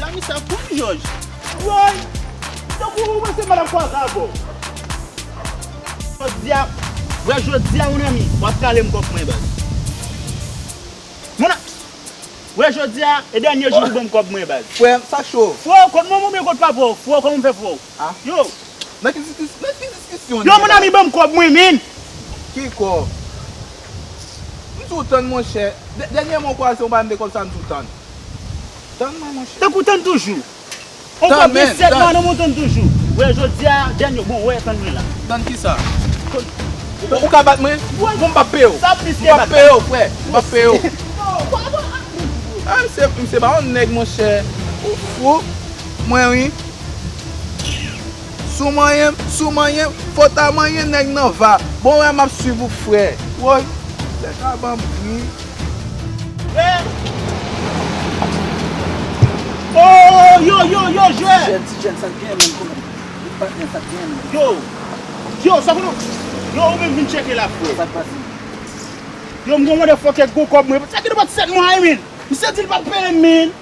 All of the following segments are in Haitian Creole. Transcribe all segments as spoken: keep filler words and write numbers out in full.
Ami sa konn Jòj. Woy! Tankou ou panse m ap kwaze avè w. Jodi a, wè jodi a, mon ami, w ap kale m kòb mwen, baz. Mon a-, wè jodi a, e dènye jou pou ban m kòb mwen, baz. Frè, sa cho. Frè, kot manman w oubyen kot papa w? Frè, kòman m fè frè? Ah. Yo. Nan ki diskis-, nan ki diskisyon? Yo, mon ami, ban m kòb mwen, men. Ki kòb? M di w tann, monchè. Dè-, dènyèman w kwaze yon bagay m de kòb sa, m di w tann. Tann mwen, monchè. Tankou tann toujou. On kòb gen sèt mwa nan men w tann toujou. Wè, jodi a, dènye, bon, wè, tann mwen la. Tann kisa? Ou, ou ka bat mwen? Bon, m p ap peye w. Sa plis ke bat. M p ap peye w, frè. M p ap peye w. Ah, misye, misye pa yon nèg, monchè. Ou fou? Mwen, wi. Si w manyen m, si w manyen m, fò w ta manyen nèg nan va. Bon, wè, m ap swiv ou, frè. Woy, se ka ban m bri. Eh! Oh, yo, yo, yo, jwè! Ti jèn, ti jèn, sa k gen menm, kòman? Li pa gen sa k gen menm. Yo! Yo, sa pou nou? Yo, ou menm vin tcheke la, frè. Sa k pase? Yo, m gon motherfucker gwo kòb mwen. Sa ki nou bat sèt mwa, men. Misye di l p ap peye m, men.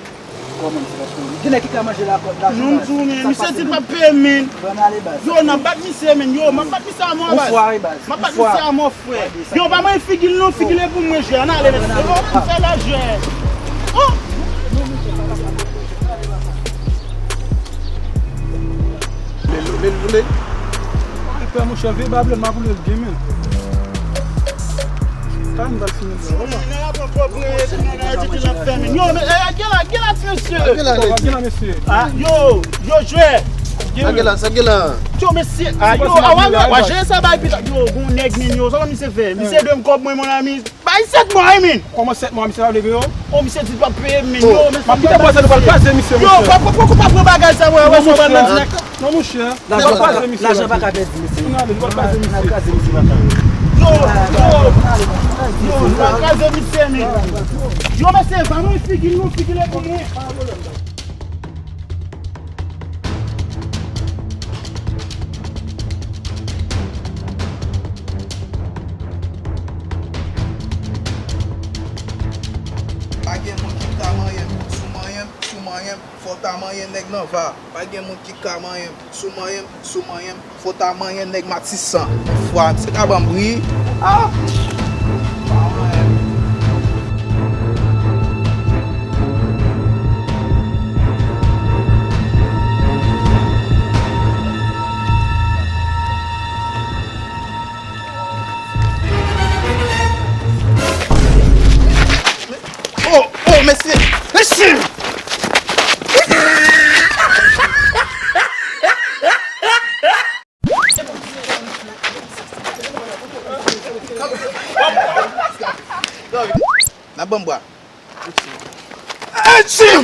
Kòman misye p ap peye? Gen nèg ki ka manje lakòt lajan. Non, m di w, men, misye di l p ap peye m, men. Bon, ale, baz. Yo, n ap bat misye, men. Yo, m ap bat misye a mò, baz. Ou fwa, wi, baz. M ap bat misye a mò, frè. Yo, pa mwen figi l non, figi l e pou mwen jwe. Ann ale, mesye. Yo, m fè lajè. Oh! Lè l, lè l boule. Epa, monchè, vye bab lè m a boule l gen, men. Sa n pral fini la, wala. Yo, men, eh, gen la, gen la, ti mesye. Gen la, gen la, mesye. Ah, yo, yo, jwè. Sa gen la, sa gen la. Yo, mesye. Ah, yo, ah, wè, wè, jere sa bay pita. Yo, gon nèg, men, yo, sa misye fè? Misye dwe m kòb mwen, mon ami. Bay sèt mwa, wi, men. Kòman sèt mwa, misye pa vle peye w? Oh, misye di l p ap peye m, men. Yo, men, m ap kite pwazèn, nou pral kraze misye, monchè. Yo, pa, pa, pa, pa pran bagay sa, wè, wè, sa pral nan dirèk. Non, monchè. Lajan pa ka, lajan pa ka pèdi, mesye. Ann ale, nou pral kraze misye. N al kraze misye, papa. Yo, yo, yo, nou pral kraze misye, men. Yo, mesye, pa mwen figi l non, figi l e pou mwen. Pa gen moun ki ka manyen m, si w manyen m, si w manyen m, fò w ta manyen nèg nan va. Pa gen moun ki ka manyen m. Si w manyen m, si w manyen m, fò w ta manyen nèg Matisan. Yon fwa, misye ka ban m bri. Ah! Pa manyen m. Oh, oh, mesye! Mesye! N ap ban m bwa. Atchim!